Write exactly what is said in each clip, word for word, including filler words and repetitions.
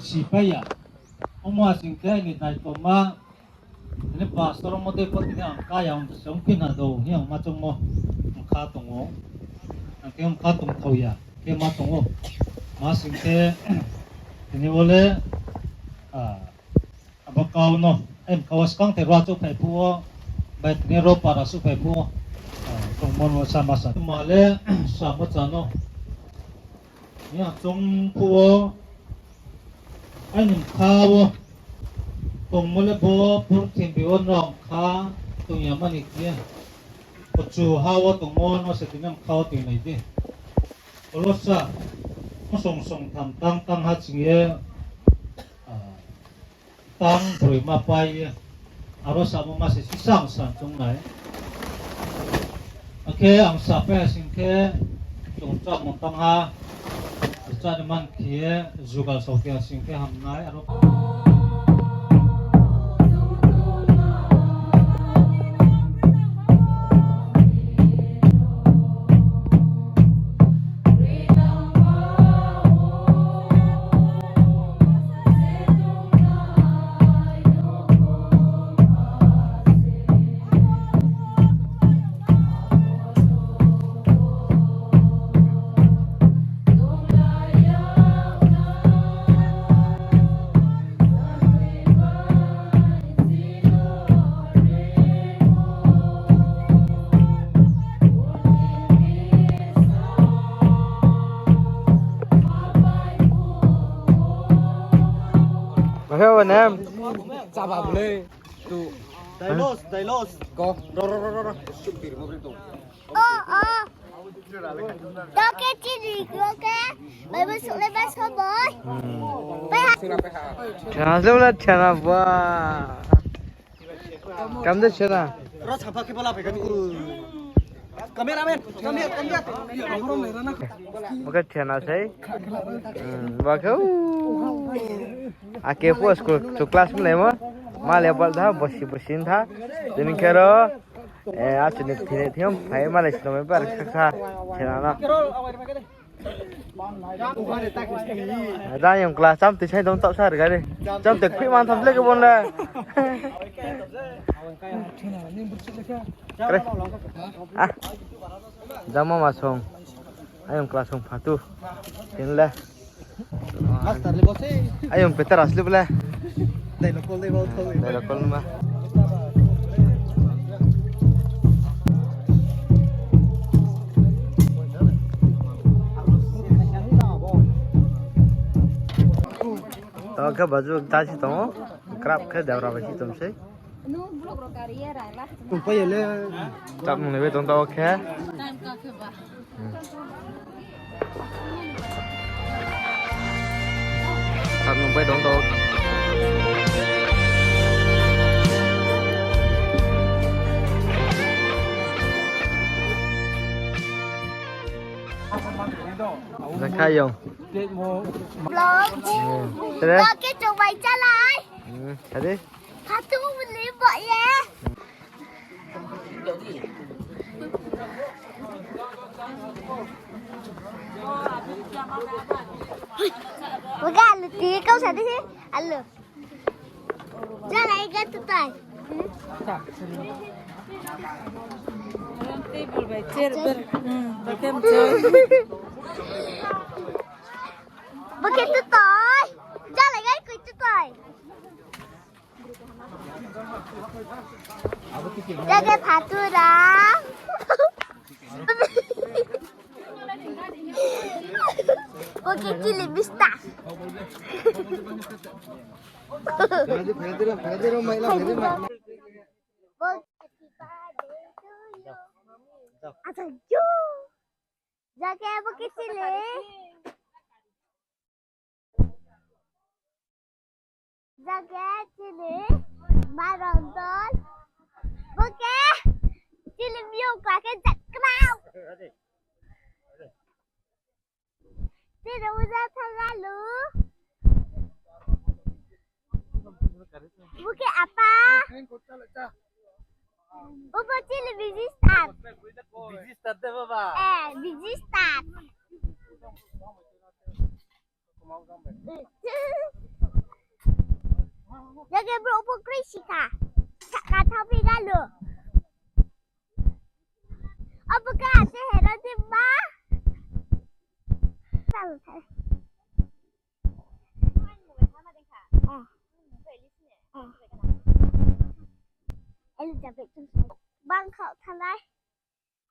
Sipai ya. Omo asing khe ni daitoma, tini pastor omo dei pho tini ang kaya ong se ongphi na do, hing ang ma chongmo, ang kha tong ou, ang khe ang kha tongthao ya, khe ma tong ou. Ma sing khe, tini wo le, ah, abo kau no, em kau skang the rua chouh phai phuh wo, bai tini ro para suh phai phuh wo, ah, tongmo no sa ma sa. Ma le, sa ma cha no. Hing ang choung phuh wo, aini bkha wo tongmo le bo purthimbi wo nrao bkha tong ya mani khe, kuchu ha wo tongmo no se tini bkha wo toinai di. Kolosa, msong song tham tang tang ha ching ye, ah, tang broi ma pai ye, aro samo ma se sisa ang sa choung nai. Akhe ang sapai ha sing khe, chung chámung tang ha, cháni man khe ye, jugal saohti ha sing khe hamnai, aro Bakhe bo nem. Chaba bole. Tu. Dailos, dailos. Ko. Ro, ro, ro, ro, ro. O, o. Doke chini, doke. Bai bo suk le ba so boy. Bai ha. Chana se bole chana ba. Kam de chana. Ro chapa khe bola phai kami. Cameraman, come here, come here. Bo khe chana sei. Hmm, bo khe, uh. Ake pho school chu class mlai mo. Ma le bal tha, bosi bosi tha. Tini khe ro, eh, a chini thini thiam, phai ma le sino me bar kha kha. Chana na. Da yung class cham ti sai dong tau sa ri gari. Cham ti khui man tham le ke bon le. Kre. Ah. Jama ma song. Ayong class song phatu. Tin le. Master le bo se. Ayong Peter asli bole. Dai lokol dai bo thol. Dai lokol ma. Tao khe baju ta si tongo. Krap khe debra bai si tong sei. Tongpai ya le. Chapmung ni bai tong tao khe. Hmm. Chapmung bai tong tao. Jakha yong. Vlog. Hmm. Tere? Vlog khe chungbai chalai. Hmm. Tadi? Phatu beli bak ye. Bukan luti ko. Sa di hi, alo. Jalai ga tutai. Table bai chair ber, hmm, bakem chair. Bo khe tutai. Jalai ga koi tutai. Jaga phatura. Bo khe chili bista. Bo khe happy birthday to you. Acha, yo. Jaga bo khe chili. Jaga chini marondol. Bo khe chini miyong kla khe jakra. Chini uja thagalu. Bo khe apa. Ubo chini biji start. Biji start de baba. Eh, biji start. Jaga bro, bo kroi sikha. Saka thapi galu. Abo ka se hero di ma. Elizabeth. Bang khao thanai.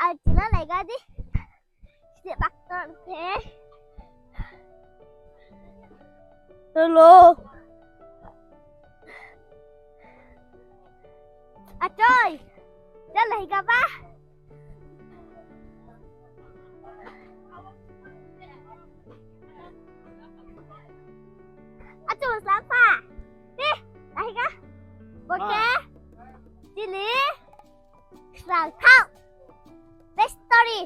Ang chila lai ga di. Sini doctor phe. Hello. Achoi. Jalai ga ba. Achoi, selapa. Nih, lai ga. Bo khe. Chini. Srang thao. Best story.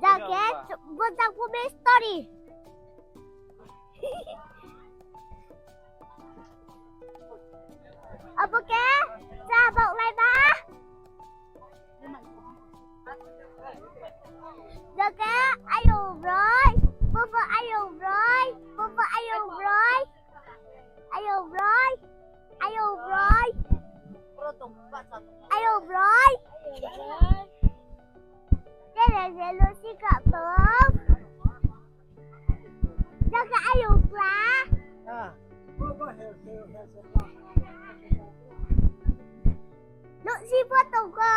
Jang khe, bo jang pho best story. Abo khe, cha baoh lai ba. Jang khe, ayong broi. Bo pho ayong broi. Bo pho ayong broi. Ayong broi. Ayong broi. Ayong broi. Tere je lo si ka to. Jang khe ayong kla. Lo si pho tong kho.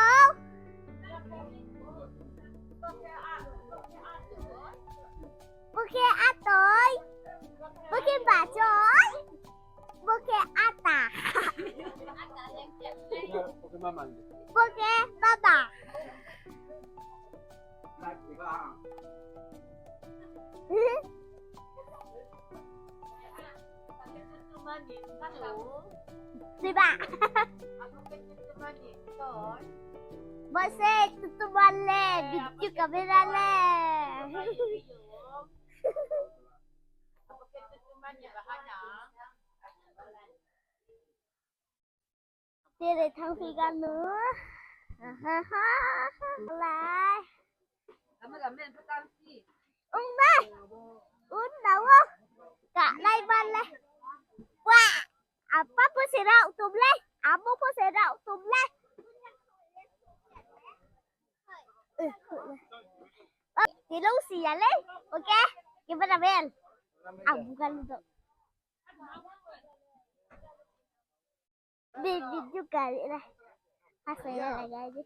Bo khe atoi. Bo khe bachoi. Bo khe ata. Bo khe baba. Siba. Bo se tutuman le, video camera le. Tere thang phi ganu. Lai. Ong nai. Un na wo. Ka lai ban le. Wa. Apa pho se rao tum le. Amo pho se rao tum le. Tilung si ya le. Oke. Kita bel. Abu kalu tu. Di, di juga ni lah. Asal ya lagi aja.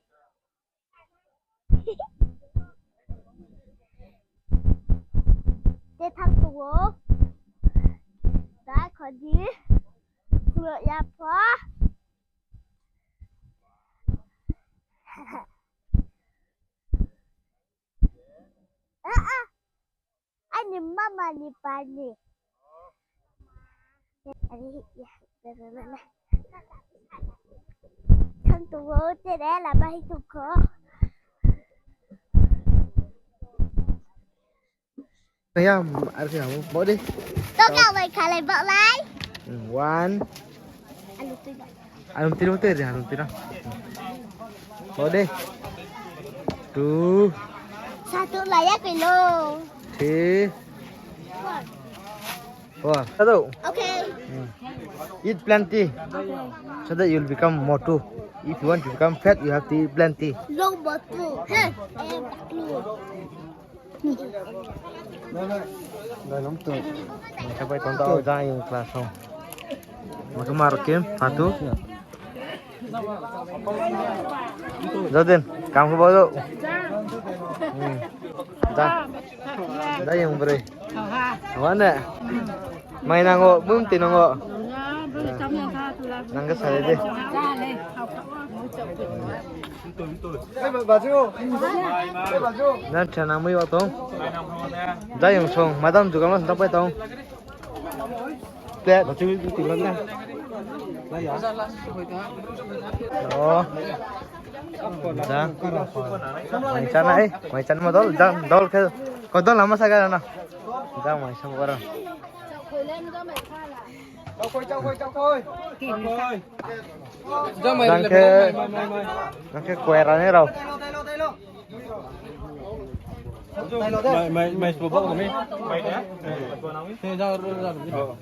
Te thang tuo. Da kho di. Kulo ya pho. Ah, ah. Ani mama ni pani. Thang tuo tere la bai tu kho. Ya, ar khe abo, baoh di. To ka bai khalai baoh lai. Hmm, one. Alu tui ba. Alu tui rong tui ri, alu tui rong. Baoh di. Two. Satu laya kilo. Three, four. Sado. Okay. Hmm. Eat plenty. So that you'll become motu. If you want to become fat, you have to eat plenty. Long motu. Hey, eh, baklu. Sapai tong tao jang yung class hong. Maka mar kim, patu. Jodin, kam khe bo do. Hmm. Jang. Jang yung broi. Wa ne. Mai nango, bum ti nango. Nang khe sari de. Nan cha nang mui wa tong. Jang yung song, madam juga mas dapai tong. Plate. Oh. Jang. Mai chanai, mai chan ma dol, jang dol khe. Ko dol lama sa ga na. Jang mai sam karo. Jang khe, jang khe kuera ni rao. Mai, mai, mai sbo bak kami. Mai de? Sini jang ru, ru, ru.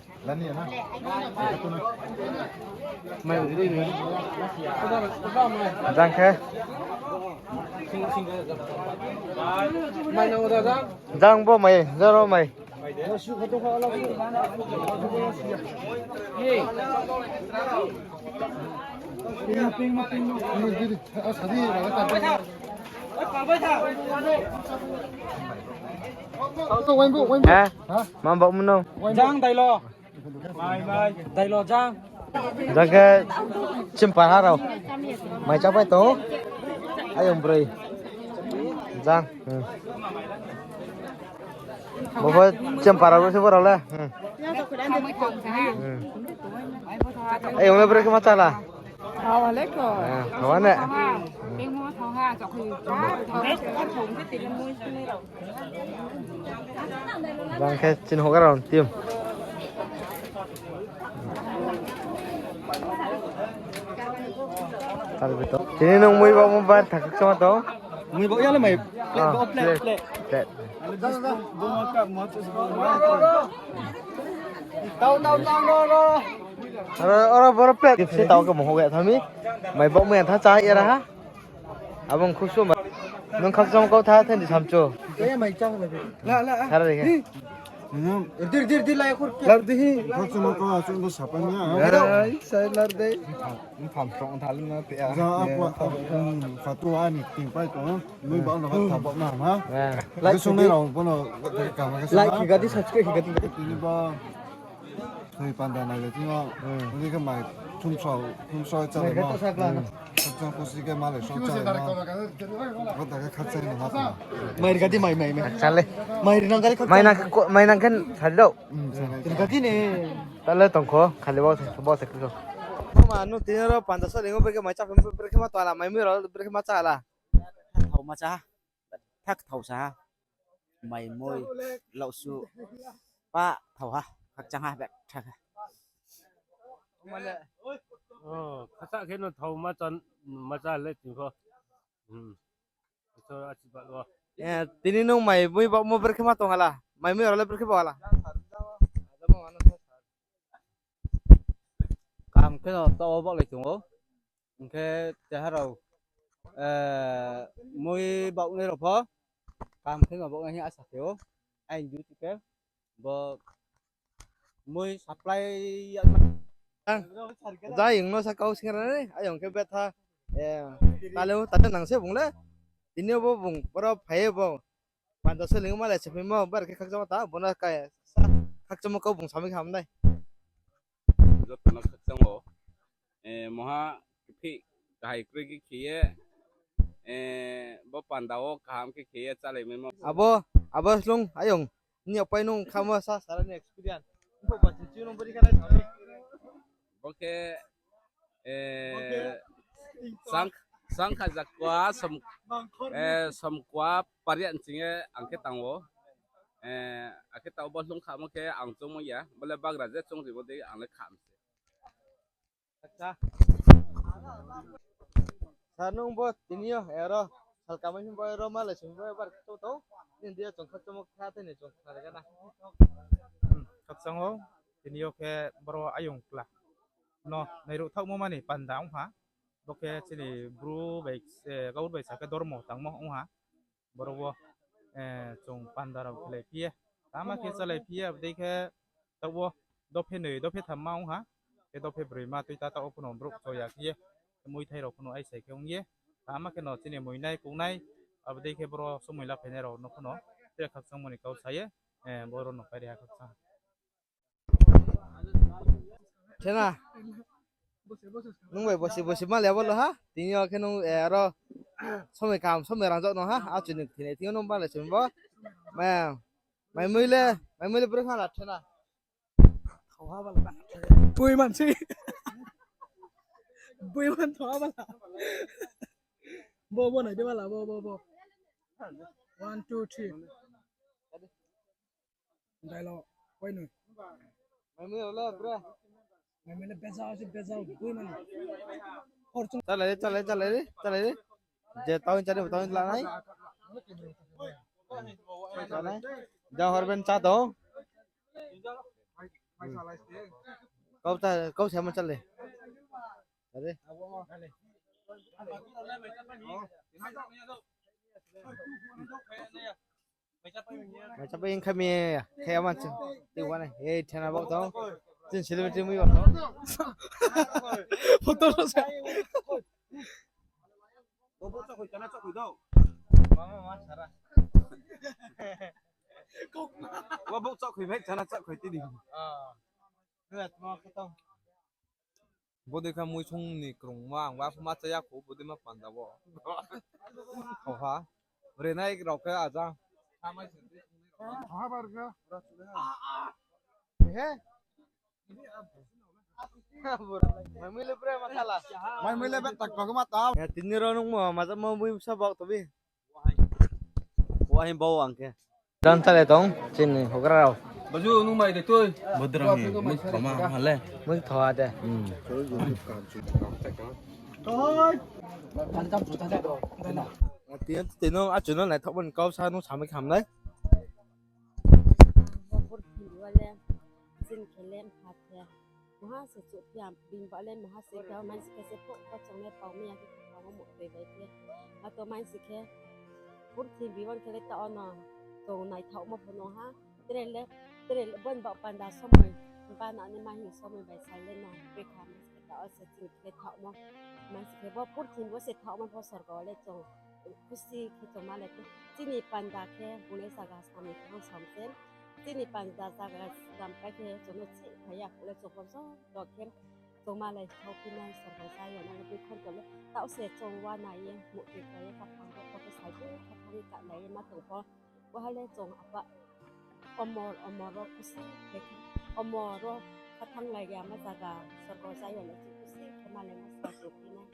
Mai ri ni. Jang khe. Mai nang uda jang. Jang bo mai, jang ro mai. Eh, ma bak mano. Jang dailo. Dailo jang. Jang khe chimpa ha rao. Mai chapai tong. Ayong broi. Jang. Hmm. Bo pho chempara bo se bo rao le. Hmm. Hmm. Ai, ong le broi khe ma cha la. Assalamualaikum. Eh, kawan ne. Jang khe chini houhgra rao team. Tini nung mui baohmo bar thakchama tong? Mui baoh ya le mai. Plate, ah, baoh, plate, plate, plate. Plate. Tau, tau, tau, no, no. Oro, oro, boro plate. Kipsi tau ke mohok ya thami. Mai baoh mui ya tha cha ya ra ha. Abo ong khusu ma. Nung khakchang kau tha thandi samchu. La, la, la. Sara de khe. Dir, dir, dir, la, khur. La, di hi. Khakchang kau achu bo sapan ya. Ai, sai la de. Tham, tham song tha lima pe a. Ja, apa, hmm, fatu ani ting pai ko. Mui baoh no kha tha baoh na ma. Lai sung ne rao bono. Lai ki gadi subscribe ki gadi. Tini ba. Thoi panda nai le tini o. Hmm. Uni khe mai thumsao, thumsao chá le ma. Hmm. Khakchang khusi khe ma le song chá le ma. Bo da khe khakchang ni ma. Mai ri gadi mai, mai, mai. Khakchang le. Mai ri nang gadi khakchang. Mai nang khe ko-, mai nang khe sari dou. Hmm, sari. Ri gadi ne. Ta le tong kho, khali bo, bo se kho. Mama, nu tini ro panda so lengo brekhe mai chá, brekhe ma tong la, mai mui ro brekhe ma chá la. Thao ma chá. Thak thao sa ha. Mai mui, lausu. Pa thao ha. Khakchang ha bek thak ha. Oh, khasa khe no thao ma chan, ma cha le ting kho. Hmm. Ito asi ba lo. Eh, tini nung mai mui baohmo brekhe ma tong hala. Mai mui ro le brekhe baoh hala. Kaham khe no taoh wo baohlai tong ou. Hing khe keha rao, eh, mui baohnai rao pho kaham khe no baohnai hing asa khe ou. Aini duty khe bo mui supply ya. Ang, jang no sa kau sing ra nai, ayong khe betha, eh, tale o, tale nang se bung le. Tini bo bung, boro phai ye bo. Panda so lingma le se phimo, bar khe khakchangma ta, bo no kai, sa, khakchangma kau bung samai khe ham nai. Joto no khakchang o. Eh, moha khe kahai kroi khe khe ye, eh, bo panda wo kaham khe khe ye chálai mai ma. Abo, abo slung ayong, ni apai nung khamo sa sara ni experience. Bo ba chichu nung bori kha nai thani. Bo khe, eh, sang, sang kha jakwa som, eh, somkwa parian ching ye ang khe tang o. Eh, akhe tao bo slung khamo khe ang chungmo ya, bo le bagra je chung rimo dei ang le kham se. Acha. Sir, nung bo tini yo, ero, salkamai himbo ero malai sungbo bar khe tong tong. India chung khakchangmo kha tini chung khna rega na. Hmm, khakchang o, tini yo khe boro ayong kla no nairuh thaohmo mani panda ong ha. Bo khe chini Bru bai, eh, Gaur bai sa khe dormo tangmo ong ha. Boro wo, eh, chung panda rao khelai phi ye. Tama khe chalai phi ye, abo dei khe taoh wo dophe noi, dophe tham ma ong ha. Khe dophe broi ma tui ta taoh wo phuno brouh choya khe ye. Muithai rao phuno aisai khe ong ye. Tama khe no chini muinai, kungnai, abo dei khe boro somoi laphainai rao no phuno tre khakchangmo ni kau sa ye, eh, boro no pairi ha khakchang. Thena. Nung bai bosi bosi ma le abo lo ha. Tini yo khe nung, eh, aro somoi kaham, somoi rangzag no ha. A chini thini tini yo nung ba le simi bo. Ma, mai mui le, mai mui le bro kha la thena. Thoha bala. Bui man si. Bui man thoha bala. Bo, bo nai de bala, bo, bo, bo. One, two, three. Dai lo, koi nui. Mai mui le bro. Mai mui le bejao si bejao, bui man. Hor chung. Chalai re, chalai, chalai re, chalai re. Je tau chani, tau la nai. Chalai. Ja hor ben cha tong. Kau ta, kau se ma chale. Are. Mai chapai ing kha mi ya. Khe ama chu. Ti wana. Ei, thena bok tong. Chin celebrity mui bok tong. Photo ro sa. Bo bo chakhui, chana chakhui do. Mama, ma sara. Bo bo chakhui, mai chana chakhui tini. Ah. Nila tma khe tong. Bo dei kha mui song ni krungma, ang ba ma chaya kho, bo dei ma panda bo. Oha. Renai rao khe aja. Oha bar kha. He? Mai mui le bre ma thala. Mai mui le bet tak tak ma ta. Ya, tini ro nung mo, ma ja mo mui sa bok to bi. Wahing bau ang khe. Dan chale tong, chini houhgra rao. Baju, nung mai de tui. Bodra hi, mui thoma hale. Mui thoha de. Hmm. Tui, tui nung achu no naithaoh mani kau sa nung samai khamnai. Bo purthimbi wo le, chini khe le mpha khe. Maha se chuh phi ya, bini ba le maha se khe, maisi khe se pho, pho chung le pao mi ya khe, pao mo tui bai khe. Ato maisi khe, purthimbi wo khe le taoh wo no, chung naithaohmo pho no ha. Tre le, tre le, bo ni baoh panda somoi, ba na ni ma hing somoi bai sa le no, bekha maisi khe taoh wo se chini khe le thaohmo. Maisi khe bo purthimbi wo se thaohmo pho sorgo le chung. Khusi khe chung ma le khe, chini panda khe bung le zaga snam ni khe bung som se. Chini panda zaga snam pai khe chung no chih phai ya, bung le chung bung so to khe chung ma le thao phi nai sorgo sa ya na le tui khon to le taoh se chung wa nai ye, muhtoi khlai ye, khaphang ro khe sai khe khaphang ye ka nai ye ma tong pho. Bo ha le chung apa Omor, omor ro khusi khe, omor ro khathanglai ya ma zaga, sorgo Zion le chung khusi khe ma le ma sa chung phi nai.